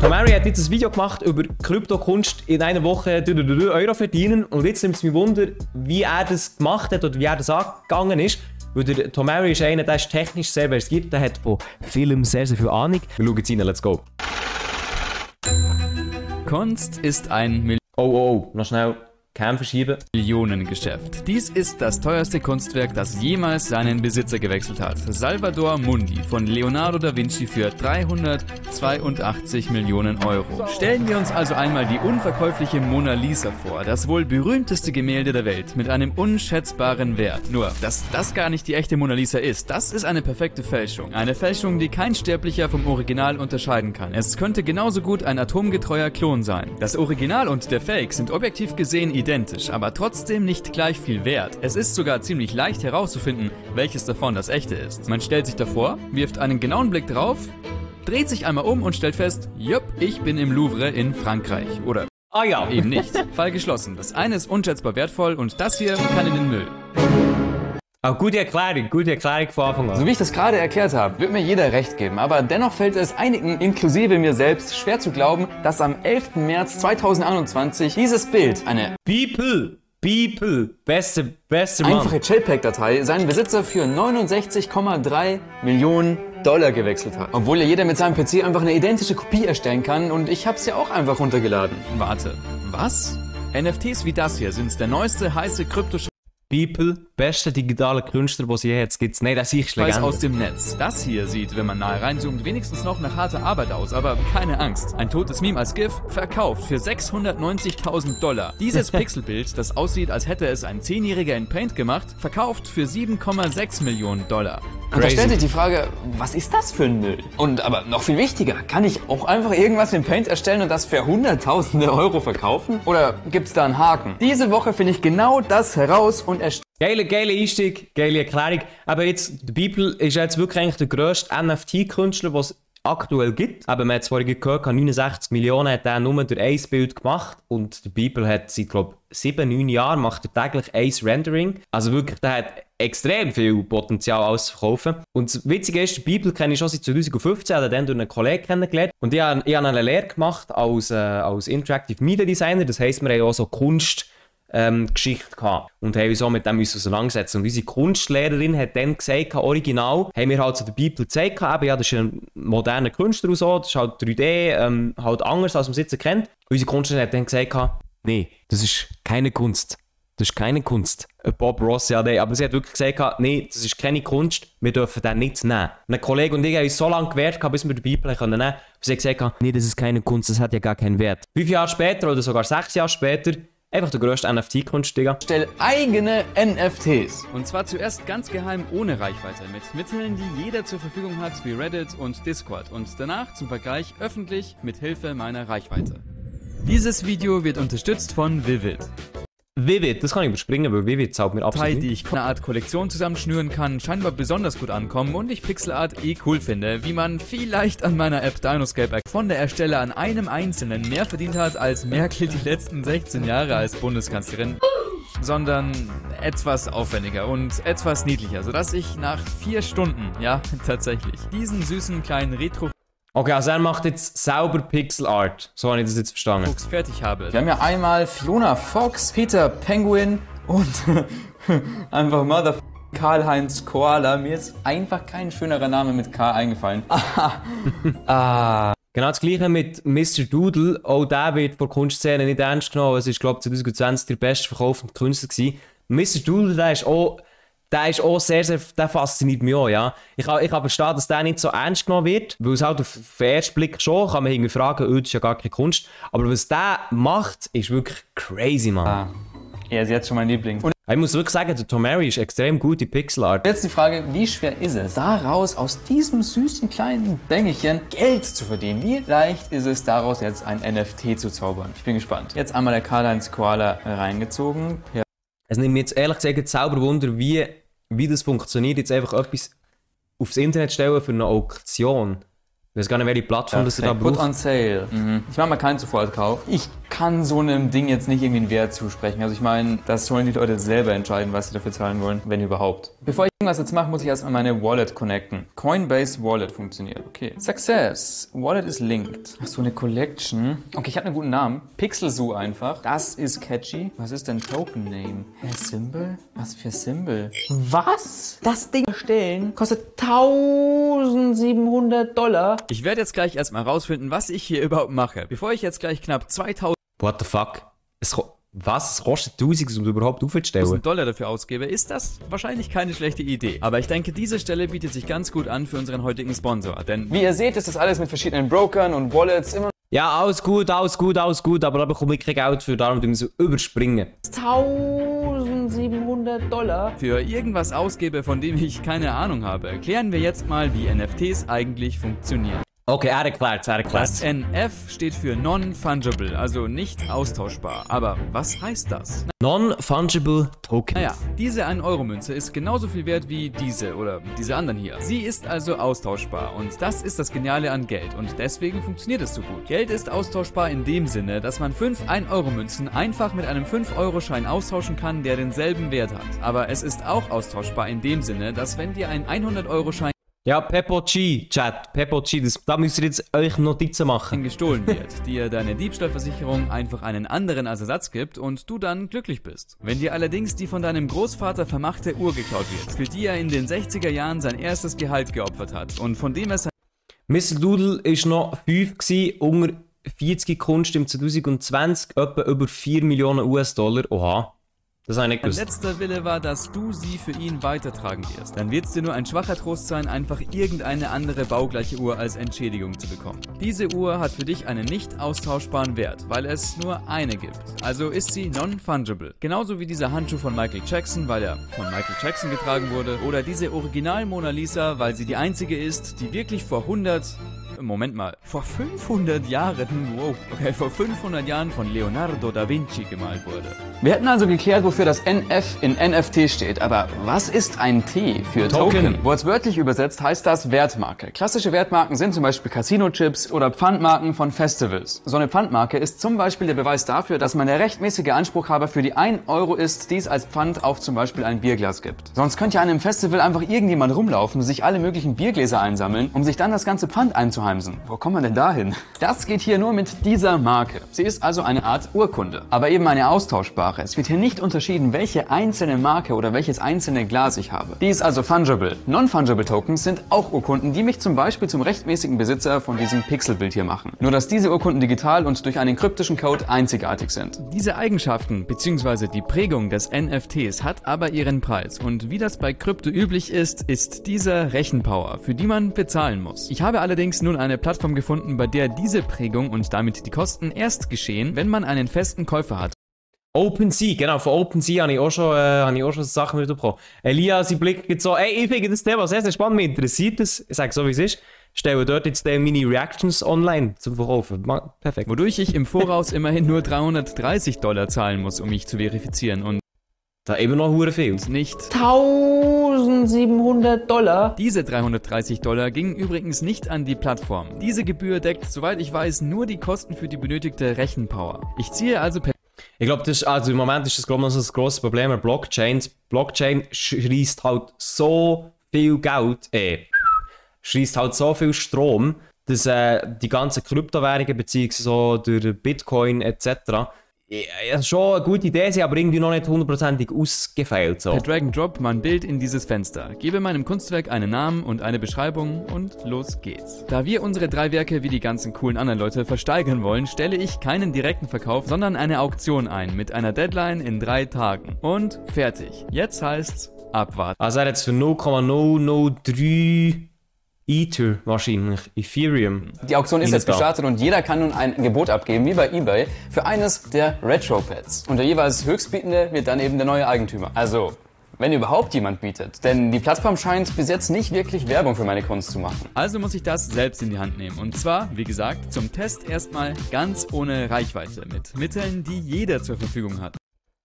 Tomari hat jetzt ein Video gemacht über Kryptokunst in einer Woche Euro verdienen. Und jetzt nimmt es mich Wunder, wie er das gemacht hat oder wie er das angegangen ist. Weil der Tomari ist einer, der ist technisch sehr versiert, der hat von Film sehr viel Ahnung. Wir schauen jetzt rein, let's go. Kunst ist ein Oh, noch schnell. Cam verschieben. Millionengeschäft. Dies ist das teuerste Kunstwerk, das jemals seinen Besitzer gewechselt hat. Salvador Mundi von Leonardo da Vinci für 382 Millionen Euro. Stellen wir uns also einmal die unverkäufliche Mona Lisa vor, das wohl berühmteste Gemälde der Welt, mit einem unschätzbaren Wert. Nur, dass das gar nicht die echte Mona Lisa ist, das ist eine perfekte Fälschung. Eine Fälschung, die kein Sterblicher vom Original unterscheiden kann. Es könnte genauso gut ein atomgetreuer Klon sein. Das Original und der Fake sind objektiv gesehen identisch, aber trotzdem nicht gleich viel wert. Es ist sogar ziemlich leicht herauszufinden, welches davon das echte ist. Man stellt sich davor, wirft einen genauen Blick drauf, dreht sich einmal um und stellt fest, jupp, ich bin im Louvre in Frankreich. Oder ja, eben nicht. Fall geschlossen. Das eine ist unschätzbar wertvoll und das hier kann in den Müll. Gute Erklärung von Anfang an. So wie ich das gerade erklärt habe, wird mir jeder recht geben, aber dennoch fällt es einigen, inklusive mir selbst, schwer zu glauben, dass am 11. März 2021 dieses Bild, eine beste Mann. einfache JPEG-Datei, seinen Besitzer für 69,3 Millionen Dollar gewechselt hat. Obwohl ja jeder mit seinem PC einfach eine identische Kopie erstellen kann und ich hab's ja auch einfach runtergeladen. Warte, was? NFTs wie das hier sind der neueste heiße Kryptoscheiß beste digitale Künstler, die sie jetzt gibt. Nein, das ist Legende. aus dem Netz. Das hier sieht, wenn man nahe reinzoomt, wenigstens noch nach harter Arbeit aus, aber keine Angst. Ein totes Meme als GIF, verkauft für 690.000 Dollar. Dieses Pixelbild, das aussieht, als hätte es ein 10-Jähriger in Paint gemacht, verkauft für 7,6 Millionen Dollar. Und da stellt sich die Frage, was ist das für ein Müll? Und aber noch viel wichtiger, kann ich auch einfach irgendwas in Paint erstellen und das für Hunderttausende Euro verkaufen? Oder gibt's da einen Haken? Diese Woche finde ich genau das heraus und Geile Einstieg, geile Erklärung. Aber jetzt, der Beeple ist jetzt wirklich eigentlich der grösste NFT-Künstler, den es aktuell gibt. Aber man hat es vorhin gehört, 69 Millionen hat er nur durch ein Bild gemacht. Und der Beeple hat seit, glaube ich, 7-9 Jahren macht er täglich ein Rendering. Also wirklich, der hat extrem viel Potenzial auszuverkaufen. Und das Witzige ist, der Beeple kenne ich schon seit 2015, hat dann durch einen Kollegen kennengelernt. Und ich habe eine Lehre gemacht als Interactive Media Designer. Das heisst, wir haben auch so Geschichte gehabt und haben uns auch mit dem auseinandergesetzt. Und unsere Kunstlehrerin hat dann gesagt, original, haben wir halt so den Beeple gezeigt, eben, ja, das ist ein moderner Künstler und so, das ist halt 3D, halt anders, als man es jetzt kennt. Unsere Kunstlehrerin hat dann gesagt, nee, das ist keine Kunst. Das ist keine Kunst. Bob Ross, ja, nee. Aber sie hat wirklich gesagt, nee, das ist keine Kunst, wir dürfen den nicht nehmen. Und ein Kollege und ich haben uns so lange gewehrt, bis wir den Beeple nehmen können. Sie hat gesagt, nee, das ist keine Kunst, das hat ja gar keinen Wert. 5 Jahre später oder sogar 6 Jahre später, einfach der grösste NFT-Kunst, Digga. Stell eigene NFTs. Und zwar zuerst ganz geheim ohne Reichweite, mit Mitteln, die jeder zur Verfügung hat, wie Reddit und Discord. Und danach zum Vergleich öffentlich mit Hilfe meiner Reichweite. Dieses Video wird unterstützt von Vivid. Vivid, das kann ich überspringen, weil Vivid zahlt mir absolut Teil, die ich eine Art Kollektion zusammenschnüren kann, scheinbar besonders gut ankommen und ich Pixelart cool finde, wie man vielleicht an meiner App Dinoscape von der Ersteller an einem Einzelnen mehr verdient hat als Merkel die letzten 16 Jahre als Bundeskanzlerin, sondern etwas aufwendiger und etwas niedlicher, sodass ich nach 4 Stunden, ja tatsächlich, diesen süßen kleinen Retro Okay, also er macht jetzt sauber Pixel Art. So habe ich das jetzt verstanden. fertig habe. Wir haben ja einmal Fiona Fox, Peter Penguin und einfach Mother Karl-Heinz Koala. Mir ist einfach kein schönerer Name mit K eingefallen. Genau das gleiche mit Mr. Doodle. Auch der wird von der Kunstszene nicht ernst genommen. Es war, glaube ich, 2020 der bestverkaufte Künstler gewesen. Mr. Doodle, der ist auch sehr, der fasziniert mich auch, ja. Ich kann verstehen, dass der nicht so ernst genommen wird, weil es halt auf den ersten Blick schon, kann man irgendwie fragen, das ist ja gar keine Kunst. Aber was der macht, ist wirklich crazy, Mann. Er ist jetzt schon mein Liebling. Und ich muss wirklich sagen, der Tomari ist extrem gut in Pixelart. jetzt die Frage, wie schwer ist es, daraus aus diesem süßen kleinen Bängelchen Geld zu verdienen? Wie leicht ist es, daraus jetzt ein NFT zu zaubern? Ich bin gespannt. Jetzt einmal der Karl-Heinz Koala reingezogen. Ja. Es nimmt mir jetzt ehrlich gesagt selber Wunder, wie das funktioniert, jetzt einfach etwas aufs Internet stellen für eine Auktion. Ich weiß gar nicht, welche Plattform das da Put braucht. on sale. Ich mache mal keinen Sofortkauf. Ich kann so einem Ding jetzt nicht irgendwie einen Wert zusprechen. Also ich meine, das sollen die Leute selber entscheiden, was sie dafür zahlen wollen, wenn überhaupt. Bevor ich irgendwas jetzt mache, muss ich erstmal meine Wallet connecten. Coinbase Wallet funktioniert. Okay. Success. Wallet is linked. Ach so, eine Collection. Okay, ich habe einen guten Namen. Pixel Zoo einfach. Das ist catchy. Was ist denn Token Name? Hä, Symbol? Was für Symbol? Was? Das Ding erstellen kostet $1700. Ich werde jetzt gleich erstmal rausfinden, was ich hier überhaupt mache, bevor ich jetzt gleich knapp 2000 What the fuck? Was? Es kostet 1000, um das überhaupt aufzustellen? Dollar dafür ausgebe, ist das wahrscheinlich keine schlechte Idee. Aber ich denke, diese Stelle bietet sich ganz gut an für unseren heutigen Sponsor, denn Wie ihr seht, ist das alles mit verschiedenen Brokern und Wallets immer Ja, alles gut, aber da bekomme ich kein Geld für, darum tun wir so überspringen. $1700. für irgendwas ausgebe, von dem ich keine Ahnung habe, klären wir jetzt mal, wie NFTs eigentlich funktionieren. Okay, er erklärt's. Das NF steht für Non-Fungible, also nicht austauschbar. Aber was heißt das? Non-Fungible Token. Naja, diese 1-Euro-Münze ist genauso viel wert wie diese oder diese anderen hier. Sie ist also austauschbar und das ist das Geniale an Geld und deswegen funktioniert es so gut. Geld ist austauschbar in dem Sinne, dass man 5 1-Euro-Münzen einfach mit einem 5-Euro-Schein austauschen kann, der denselben Wert hat. Aber es ist auch austauschbar in dem Sinne, dass wenn dir ein 100-Euro-Schein Ja, Peppo G, Chat, Peppo G, da müsst ihr jetzt euch Notizen machen. gestohlen wird, dir deine Diebstahlversicherung einfach einen anderen als Ersatz gibt und du dann glücklich bist. Wenn dir allerdings die von deinem Großvater vermachte Uhr geklaut wird, für die er in den 60er Jahren sein erstes Gehalt geopfert hat und von dem er sein Mr. Doodle war noch 5 gewesen, unter 40 Kunst im 2020, etwa über 4 Millionen US-Dollar. Oha, das habe ich nicht gewusst. letzter Wille war, dass du sie für ihn weitertragen wirst, dann wird es dir nur ein schwacher Trost sein, einfach irgendeine andere baugleiche Uhr als Entschädigung zu bekommen. Diese Uhr hat für dich einen nicht austauschbaren Wert, weil es nur eine gibt. Also ist sie non-fungible. Genauso wie dieser Handschuh von Michael Jackson, weil er von Michael Jackson getragen wurde, oder diese Original Mona Lisa, weil sie die einzige ist, die wirklich vor 500 Jahren, vor 500 Jahren von Leonardo da Vinci gemalt wurde. Wir hätten also geklärt, wofür das NF in NFT steht, aber was ist ein T für Token? Wortwörtlich übersetzt heißt das Wertmarke. Klassische Wertmarken sind zum Beispiel Casino-Chips oder Pfandmarken von Festivals. So eine Pfandmarke ist zum Beispiel der Beweis dafür, dass man der rechtmäßige Anspruchhaber für die 1 Euro ist, die es als Pfand auf zum Beispiel ein Bierglas gibt. Sonst könnte ja an einem Festival einfach irgendjemand rumlaufen, sich alle möglichen Biergläser einsammeln, um sich dann das ganze Pfand einzuheimsen. Wo kommt man denn dahin? Das geht hier nur mit dieser Marke. Sie ist also eine Art Urkunde, aber eben eine austauschbare. Es wird hier nicht unterschieden, welche einzelne Marke oder welches einzelne Glas ich habe. Die ist also fungible. Non-fungible Tokens sind auch Urkunden, die mich zum Beispiel zum rechtmäßigen Besitzer von diesem Pixelbild hier machen. Nur dass diese Urkunden digital und durch einen kryptischen Code einzigartig sind. Diese Eigenschaften bzw. die Prägung des NFTs hat aber ihren Preis und wie das bei Krypto üblich ist dieser Rechenpower, für die man bezahlen muss. Ich habe allerdings nun eine Plattform gefunden, bei der diese Prägung und damit die Kosten erst geschehen, wenn man einen festen Käufer hat. OpenSea, genau, von OpenSea habe ich auch schon Sachen mitbekommen. Elia, sein Blick geht so, ey, ich finde das Thema sehr, sehr spannend, mich interessiert es. Ich sage so, wie es ist. Stelle dort jetzt meine Reactions online zum Verkaufen. Perfekt. Wodurch ich im Voraus immerhin nur $330 zahlen muss, um mich zu verifizieren und Da eben noch hure viel. nicht $1700. Diese $330 gingen übrigens nicht an die Plattform. Diese Gebühr deckt, soweit ich weiß, nur die Kosten für die benötigte Rechenpower. Ich ziehe also Ich glaube, im Moment ist das, glaube ich, noch so ein grosses Problem mit Blockchains. Blockchain schreist halt so viel Geld, schreist halt so viel Strom, dass die ganzen Kryptowährungen beziehungsweise so durch Bitcoin etc. Schon eine gute Idee sind, aber irgendwie noch nicht 100%ig ausgefeilt. So. per Drag and Drop mein Bild in dieses Fenster, gebe meinem Kunstwerk einen Namen und eine Beschreibung und los geht's. Da wir unsere 3 Werke wie die ganzen coolen anderen Leute versteigern wollen, stelle ich keinen direkten Verkauf, sondern eine Auktion ein mit einer Deadline in 3 Tagen. Und fertig. Jetzt heißt's abwarten. Also er hat jetzt für 0,003 Ether wahrscheinlich, Ethereum. Die Auktion ist jetzt gestartet und jeder kann nun ein Gebot abgeben, wie bei eBay, für eines der Retro-Pads. Und der jeweils Höchstbietende wird dann eben der neue Eigentümer. Also, wenn überhaupt jemand bietet. Denn die Plattform scheint bis jetzt nicht wirklich Werbung für meine Kunst zu machen. Also muss ich das selbst in die Hand nehmen. Und zwar, wie gesagt, zum Test erstmal ganz ohne Reichweite, mit Mitteln, die jeder zur Verfügung hat.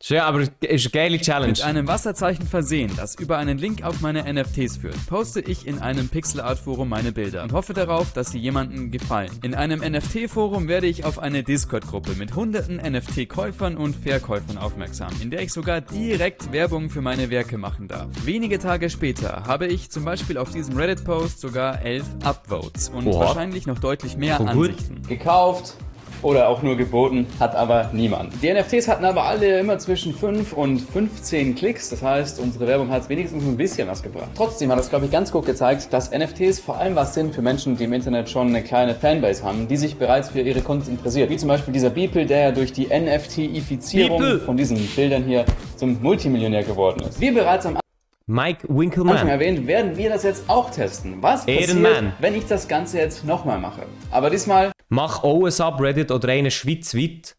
Ja, aber ist eine geile Challenge. Mit einem Wasserzeichen versehen, das über einen Link auf meine NFTs führt, poste ich in einem Pixelart-Forum meine Bilder und hoffe darauf, dass sie jemandem gefallen. In einem NFT-Forum werde ich auf eine Discord-Gruppe mit hunderten NFT-Käufern und Verkäufern aufmerksam, in der ich sogar direkt Werbung für meine Werke machen darf. Wenige Tage später habe ich zum Beispiel auf diesem Reddit-Post sogar 11 Upvotes und wahrscheinlich noch deutlich mehr Ansichten. Gekauft oder auch nur geboten, hat aber niemand. Die NFTs hatten aber alle immer zwischen 5 und 15 Klicks, das heißt, unsere Werbung hat wenigstens ein bisschen was gebracht. Trotzdem hat es, glaube ich, ganz gut gezeigt, dass NFTs vor allem was sind für Menschen, die im Internet schon eine kleine Fanbase haben, die sich bereits für ihre Kunst interessiert. Wie zum Beispiel dieser Beeple, der ja durch die NFT-Ifizierung von diesen Bildern hier zum Multimillionär geworden ist. Wie bereits am Mike Anfang Winkelmann. erwähnt, werden wir das jetzt auch testen. Was passiert, Ehrenmann. wenn ich das Ganze jetzt nochmal mache? Aber diesmal Mach auch ein Subreddit oder einen schweizweit.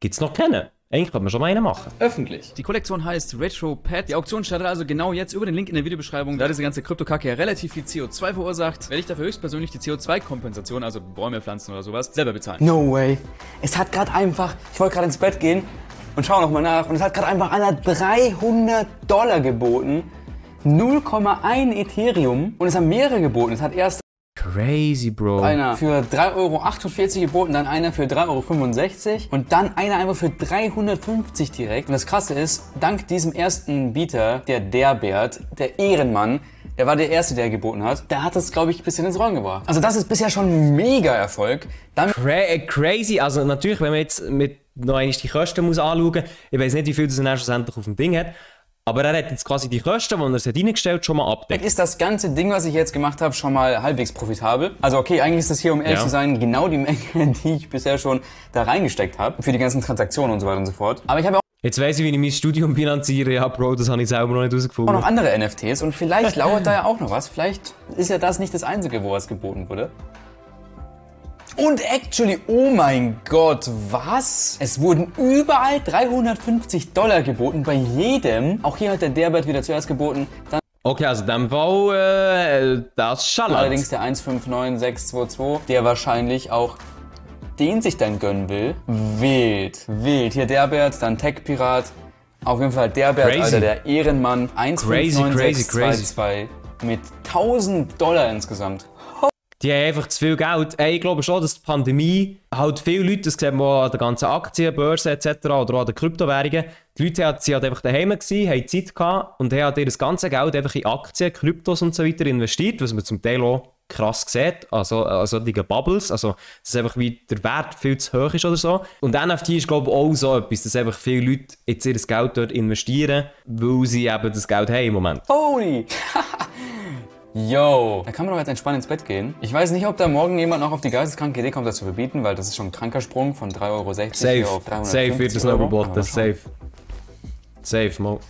Gibt's noch keinen? Eigentlich könnte man schon mal einen machen. öffentlich. Die Kollektion heißt Retro Pet. Die Auktion startet also genau jetzt über den Link in der Videobeschreibung. Da diese ganze Kryptokacke ja relativ viel CO2 verursacht, werde ich dafür höchstpersönlich die CO2-Kompensation, also Bäume pflanzen oder sowas, selber bezahlen. No way. Es hat gerade einfach, ich wollte gerade ins Bett gehen und schau nochmal nach und es hat gerade einfach einer $300 geboten. 0,1 Ethereum und es haben mehrere geboten. Es hat erst Crazy, Bro. einer für 3,48 € geboten, dann einer für 3,65 € und dann einer einfach für 350 direkt. Und das Krasse ist, dank diesem ersten Bieter, der Bert, der Ehrenmann, der war der Erste, der geboten hat, der hat das, glaube ich, ein bisschen ins Rollen gebracht. Also das ist bisher schon ein Mega-Erfolg. Crazy. Also natürlich, wenn man jetzt mit noch einmal die Kosten muss anschauen, ich weiß nicht, wie viel das er schlussendlich auf dem Ding hat, aber er hat jetzt quasi die Kosten, die er sich reingestellt schon mal abdeckt. Ist das ganze Ding, was ich jetzt gemacht habe, schon mal halbwegs profitabel. Also okay, eigentlich ist das hier, um ehrlich zu sein, genau die Menge, die ich bisher schon da reingesteckt habe. Für die ganzen Transaktionen und so weiter und so fort. Aber ich habe Jetzt weiss ich, wie ich mein Studium finanziere. Ja, Bro, das habe ich selber noch nicht auch herausgefunden. noch andere NFTs und vielleicht lauert da ja auch noch was. Vielleicht ist ja das nicht das Einzige, wo was geboten wurde. Und actually, oh mein Gott, was? Es wurden überall $350 geboten, bei jedem. Auch hier hat der Derbert wieder zuerst geboten. Dann Okay, also in dem Fall, das schallert. allerdings der 159622, der wahrscheinlich auch den sich dann gönnen will. Wild. Hier Derbert, dann Tech-Pirat. Auf jeden Fall Derbert, Crazy. Alter, der Ehrenmann. Crazy. 159622 mit $1000 insgesamt. Die haben einfach zu viel Geld. Ich glaube schon, dass die Pandemie halt viele Leute, das sehen wir an der ganzen Aktienbörse etc. oder an den Kryptowährungen, die Leute sind halt einfach daheim gewesen, haben Zeit gehabt und haben halt ihr ganzes Geld einfach in Aktien, Kryptos und so weiter investiert, was man zum Teil auch krass sieht, also solche Bubbles, also dass einfach wie der Wert viel zu hoch ist oder so. Und NFT ist glaube ich auch so etwas, dass einfach viele Leute jetzt ihr Geld dort investieren, weil sie eben das Geld haben im Moment. Holy! Yo, da kann man doch jetzt entspannt ins Bett gehen. Ich weiß nicht, ob da morgen jemand noch auf die geisteskranke Idee kommt, das zu verbieten, weil das ist schon ein kranker Sprung von 3,60 € auf 350 €. Safe wird das noch verboten, safe, Mo.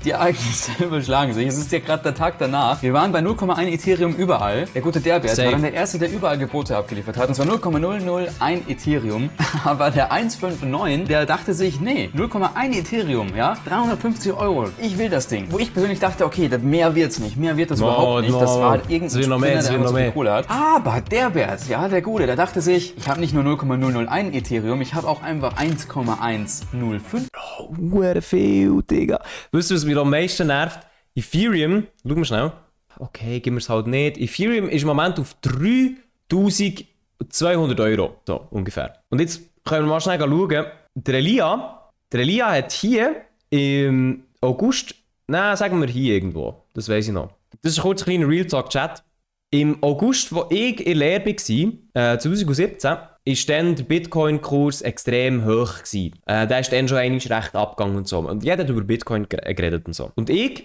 Die Ereignisse überschlagen sich. Es ist ja gerade der Tag danach. Wir waren bei 0,1 Ethereum überall. Der gute Derbert war dann der Erste, der überall Gebote abgeliefert hat. Und zwar 0,001 Ethereum. Aber der 159, der dachte sich, nee, 0,1 Ethereum, ja, 350 €. Ich will das Ding. Wo ich persönlich dachte, okay, mehr wird's nicht. Mehr wird das überhaupt nicht. Das war halt irgendein Spinner, der so viel Kohle hat. Aber Derbert, ja, der Gute, der dachte sich, ich habe nicht nur 0,001 Ethereum, ich habe auch einfach 1,105. Huere viel, Digga. Weißt du, was mich am meisten nervt? Ethereum, schau mal schnell. Okay, gib mir es halt nicht. Ethereum ist im Moment auf 3.200 €, so ungefähr. Und jetzt können wir mal schnell schauen. Der Elia hat hier im August, nein, sagen wir hier irgendwo, das weiß ich noch. Das ist kurz ein kleiner Real Talk Chat. Im August, wo ich in Lehre war, 2017, ist dann der Bitcoin-Kurs extrem hoch gewesen. Der ist dann schon einmal recht abgegangen und so. Und jeder hat über Bitcoin geredet und so. Und ich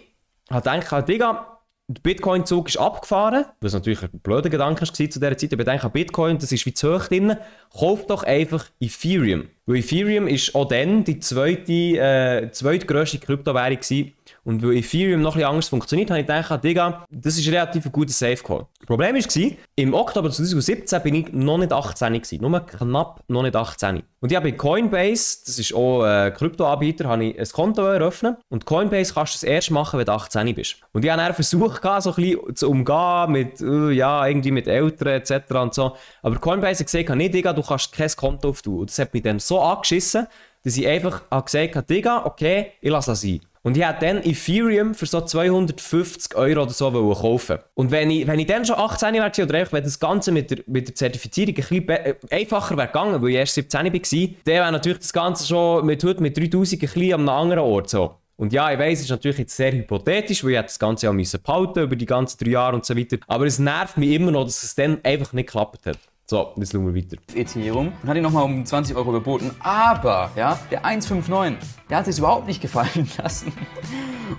habe gedacht, Digga, der Bitcoin-Zug ist abgefahren, was natürlich ein blöder Gedanke war zu dieser Zeit. Aber ich denke, Bitcoin, das ist wie zu hoch drin. Kauf doch einfach Ethereum. Weil Ethereum ist auch dann die zweitgrösste Kryptowährung gewesen. Und weil Ethereum noch ein bisschen anders funktioniert, habe ich gedacht, Digga, das ist relativ ein guter Safe-Call. Das Problem war, im Oktober 2017 bin ich noch nicht 18 gewesen. Nur knapp noch nicht 18. Und ich habe bei Coinbase, das ist auch ein Kryptoanbieter, habe ich ein Konto eröffnet. Und Coinbase kannst du das erst machen, wenn du 18 bist. Und ich habe dann versucht, so ein bisschen zu umgehen mit, irgendwie mit Eltern etc. und so. Aber Coinbase hat gesagt, nee, Digga, du kannst kein Konto auftun. Und das hat mich dann so so angeschissen, dass ich einfach gesagt habe, Digga, okay, ich lasse das sein. Und ich hätte dann Ethereum für so 250 € oder so kaufen. Und wenn ich dann schon 18 wäre oder einfach, wenn das Ganze mit der Zertifizierung ein bisschen einfacher wäre gegangen, weil ich erst 17 war, dann wäre natürlich das Ganze schon mit 3000 ein bisschen an einem anderen Ort so. Und ja, ich weiss, es ist natürlich jetzt sehr hypothetisch, weil ich das Ganze ja behalten über die ganzen 3 Jahre und so weiter. Aber es nervt mich immer noch, dass es dann einfach nicht geklappt hat. So, jetzt schauen wir weiter. Ethereum und hat ihn nochmal um 20 € geboten. Aber, ja, der 159, der hat sich überhaupt nicht gefallen lassen.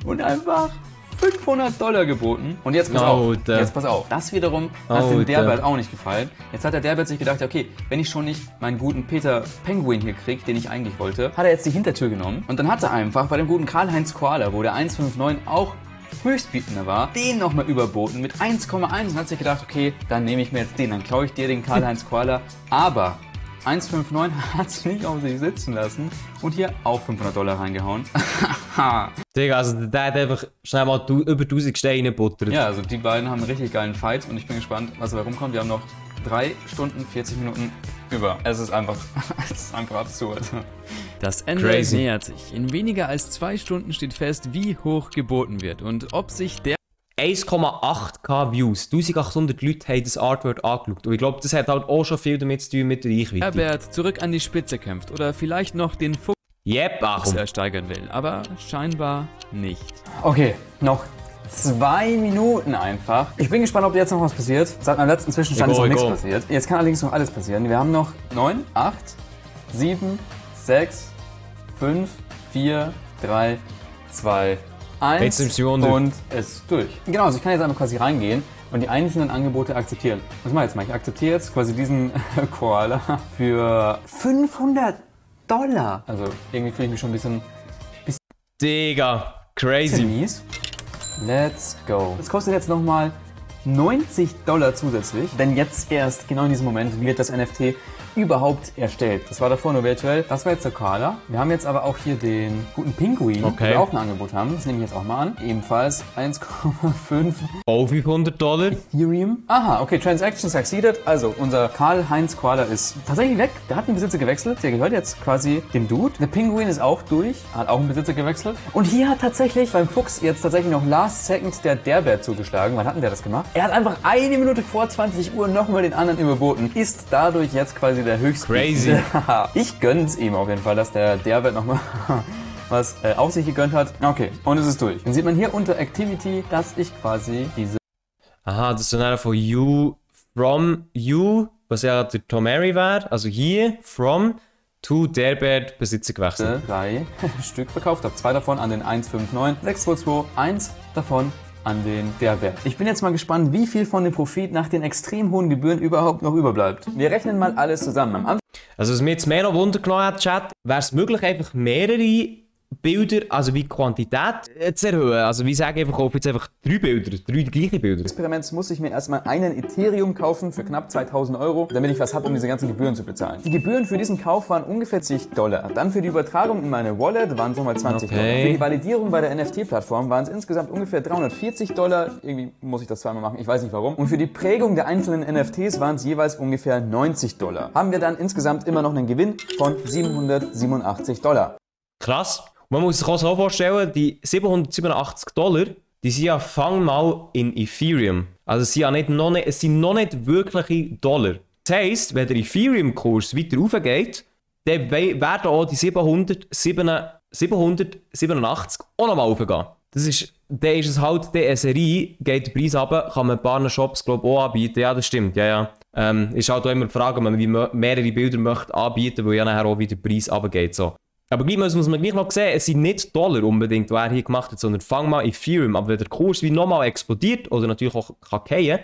Und einfach $500 geboten. Und jetzt pass auf. Jetzt pass auf. Das wiederum hat dem Derbert auch nicht gefallen. Jetzt hat der Derbert sich gedacht, okay, wenn ich schon nicht meinen guten Peter Penguin hier kriege, den ich eigentlich wollte, hat er jetzt die Hintertür genommen. Und dann hat er einfach bei dem guten Karl-Heinz Koala, wo der 159 auch höchstbietender war, den nochmal überboten mit 1,1 und hat sich gedacht, okay, dann nehme ich mir jetzt den, dann klaue ich dir den Karl-Heinz Koala. Aber 159 hat es nicht auf sich sitzen lassen und hier auch $500 reingehauen. Digga, also der hat einfach schnell mal über 1000 Steine buttert. Ja, also die beiden haben einen richtig geilen Fight und ich bin gespannt, was dabei rumkommt. Wir haben noch 3 Stunden, 40 Minuten über. Es ist einfach absurd. Das Ende nähert sich. In weniger als 2 Stunden steht fest, wie hoch geboten wird und ob sich der 1,8k Views. 1800 Leute haben das Artwork angeschaut. Und ich glaube, das hat halt auch schon viel damit zu tun mit der Reichweite. Herbert zurück an die Spitze kämpft oder vielleicht noch den Fuchs ersteigern will, aber scheinbar nicht. Okay, noch 2 Minuten einfach. Ich bin gespannt, ob jetzt noch was passiert. Seit meinem letzten Zwischenstand ist noch nichts passiert. Jetzt kann allerdings noch alles passieren. Wir haben noch 9, 8, 7, 6, 5, 4, 3, 2, 1 und es ist durch. Genau, also ich kann jetzt einfach quasi reingehen und die einzelnen Angebote akzeptieren. Was mache ich jetzt mal? Ich akzeptiere jetzt quasi diesen Koala für $500. Also irgendwie fühle ich mich schon ein bisschen Digga, crazy. mies. Let's go. Das kostet jetzt nochmal $90 zusätzlich, denn jetzt erst, genau in diesem Moment, wird das NFT überhaupt erstellt. Das war davor nur virtuell. Das war jetzt der Koala. Wir haben jetzt aber auch hier den guten Pinguin, den wir auch ein Angebot haben. Das nehme ich jetzt auch mal an. Ebenfalls 1,5. Auf $500. Ethereum. Aha, okay, Transaction succeeded. Also, unser Karl-Heinz Koala ist tatsächlich weg. Der hat einen Besitzer gewechselt. Der gehört jetzt quasi dem Dude. Der Pinguin ist auch durch. Hat auch einen Besitzer gewechselt. Und hier hat tatsächlich beim Fuchs jetzt tatsächlich noch last second der Derbert zugeschlagen. Wann hat denn der das gemacht? Er hat einfach 1 Minute vor 20 Uhr nochmal den anderen überboten. Ist dadurch jetzt quasi der höchste. Crazy. Ich gönn's ihm auf jeden Fall, dass der Derbert nochmal was auf sich gegönnt hat. Okay, und es ist durch. Dann sieht man hier unter Activity, dass ich quasi diese... Aha, das ist dann einer von you, from you, was ja der Tomary wäre. Also hier, from, to Derbert, Besitzer gewechselt. 3 Stück verkauft habe. 2 davon an den 159, 622, 1 davon an den Derbert. Ich bin jetzt mal gespannt, wie viel von dem Profit nach den extrem hohen Gebühren überhaupt noch überbleibt. Wir rechnen mal alles zusammen. Also was mir jetzt mehr noch Wunder genommen hat, Chat, wäre es möglich, einfach mehrere Bilder, also wie Quantität zu erhöhen. Also wie sage ich einfach, jetzt einfach 3 Bilder, 3 gleiche Bilder. Experiments muss ich mir erstmal einen Ethereum kaufen für knapp 2000 €, damit ich was habe, um diese ganzen Gebühren zu bezahlen. Die Gebühren für diesen Kauf waren ungefähr $10. Dann für die Übertragung in meine Wallet waren es nochmal $20. Für die Validierung bei der NFT-Plattform waren es insgesamt ungefähr $340. Irgendwie muss ich das zweimal machen, ich weiß nicht warum. Und für die Prägung der einzelnen NFTs waren es jeweils ungefähr $90. Haben wir dann insgesamt immer noch einen Gewinn von $787. Krass. Man muss sich auch so vorstellen, die $787, die sind ja fang mal in Ethereum. Also es sind ja es sind noch nicht wirkliche Dollar. Das heisst, wenn der Ethereum-Kurs weiter raufgeht, dann werden auch die 787 auch nochmal raufgehen. Dann ist es halt eine Serie, geht der Preis runter, kann man ein paar Shops glaub, auch anbieten. Ja, das stimmt, ja. Ist halt auch immer die Frage, ob man wie mehrere Bilder möchte anbieten, weil ja nachher auch wieder der Preis runtergeht. So. Aber gleich muss man gleich noch sehen, es sind nicht Dollar unbedingt, die er hier gemacht hat, sondern fang mal Ethereum. Aber wenn der Kurs wie nochmal explodiert oder natürlich auch kann fallen,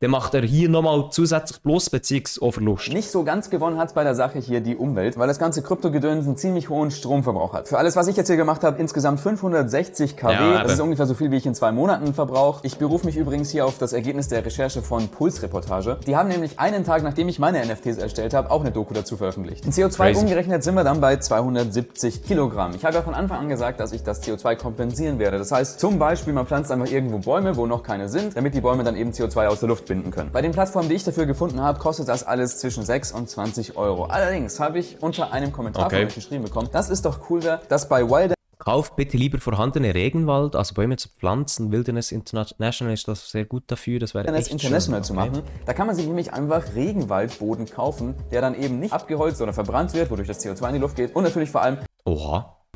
dann macht er hier nochmal zusätzlich Plus bzw. auch Verlust. Nicht so ganz gewonnen hat bei der Sache hier die Umwelt, weil das ganze Kryptogedöns einen ziemlich hohen Stromverbrauch hat. Für alles, was ich jetzt hier gemacht habe, insgesamt 560 kW. Ja, das ist ungefähr so viel, wie ich in 2 Monaten verbrauche. Ich berufe mich übrigens hier auf das Ergebnis der Recherche von Puls-Reportage. Die haben nämlich einen Tag, nachdem ich meine NFTs erstellt habe, auch eine Doku dazu veröffentlicht. In CO2 umgerechnet sind wir dann bei 270 Kilogramm. Ich habe ja von Anfang an gesagt, dass ich das CO2 kompensieren werde. Das heißt zum Beispiel, man pflanzt einfach irgendwo Bäume, wo noch keine sind, damit die Bäume dann eben CO2 aus der Luft binden können. Bei den Plattformen, die ich dafür gefunden habe, kostet das alles zwischen 6 und 20 Euro. Allerdings habe ich unter einem Kommentar von euch geschrieben bekommen, dass es doch cool wäre, dass bei Wild Kauft bitte lieber vorhandene Regenwald, also Bäume zu pflanzen. Wilderness International ist das sehr gut dafür. Das wäre echt International zu machen. Da kann man sich nämlich einfach Regenwaldboden kaufen, der dann eben nicht abgeholzt oder verbrannt wird, wodurch das CO2 in die Luft geht und natürlich vor allem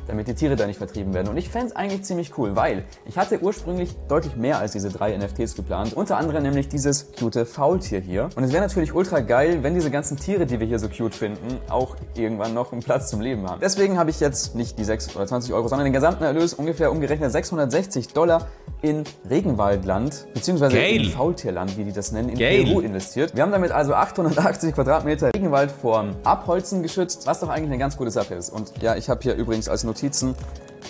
damit die Tiere da nicht vertrieben werden. Und ich fände es eigentlich ziemlich cool, weil ich hatte ursprünglich deutlich mehr als diese 3 NFTs geplant. Unter anderem nämlich dieses cute Faultier hier. Und es wäre natürlich ultra geil, wenn diese ganzen Tiere, die wir hier so cute finden, auch irgendwann noch einen Platz zum Leben haben. Deswegen habe ich jetzt nicht die 6 oder 20 Euro, sondern den gesamten Erlös, ungefähr umgerechnet $660 in Regenwaldland, beziehungsweise in Faultierland, wie die das nennen, in Peru investiert. Wir haben damit also 880 Quadratmeter Regenwald vor Abholzen geschützt, was doch eigentlich eine ganz gute Sache ist. Und ja, ich habe hier übrigens als Notizen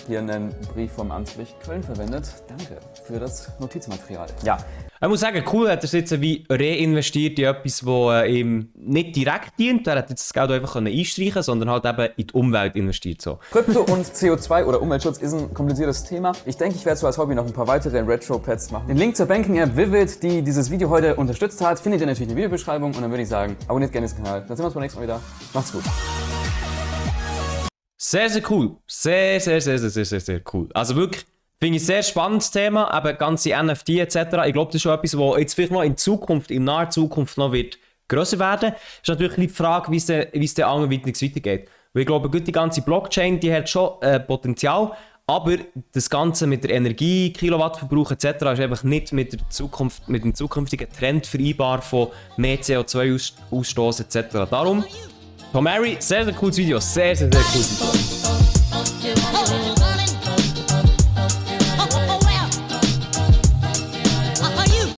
hier einen Brief vom Amtsgericht Köln verwendet. Danke für das Notizmaterial. Ja. Ich muss sagen, cool hat er jetzt wie reinvestiert in etwas, das ihm nicht direkt dient. Er hat jetzt das Geld einfach einstreichen können, sondern halt eben in die Umwelt investiert. So. Krypto und CO2 oder Umweltschutz ist ein kompliziertes Thema. Ich denke, ich werde so als Hobby noch ein paar weitere Retro-Pads machen. Den Link zur Banking-App Vivid, die dieses Video heute unterstützt hat, findet ihr natürlich in der Videobeschreibung. Und dann würde ich sagen, abonniert gerne den Kanal. Dann sehen wir uns beim nächsten Mal wieder. Macht's gut. Sehr, sehr cool. Sehr cool. Also wirklich, finde ich sehr spannendes Thema, aber ganze NFT etc. Ich glaube, das ist schon etwas, das jetzt vielleicht noch in Zukunft, in naher Zukunft noch wird grösser werden. Ist natürlich die Frage, wie es der anderweitig weitergeht. Weil ich glaube, die ganze Blockchain, die hat schon Potenzial, aber das Ganze mit der Energie, Kilowattverbrauch etc. ist einfach nicht mit der Zukunft, mit dem zukünftigen Trend vereinbar von mehr CO2-Ausstoß etc. Darum, Tom Mary, sehr cooles Video, sehr cooles Video.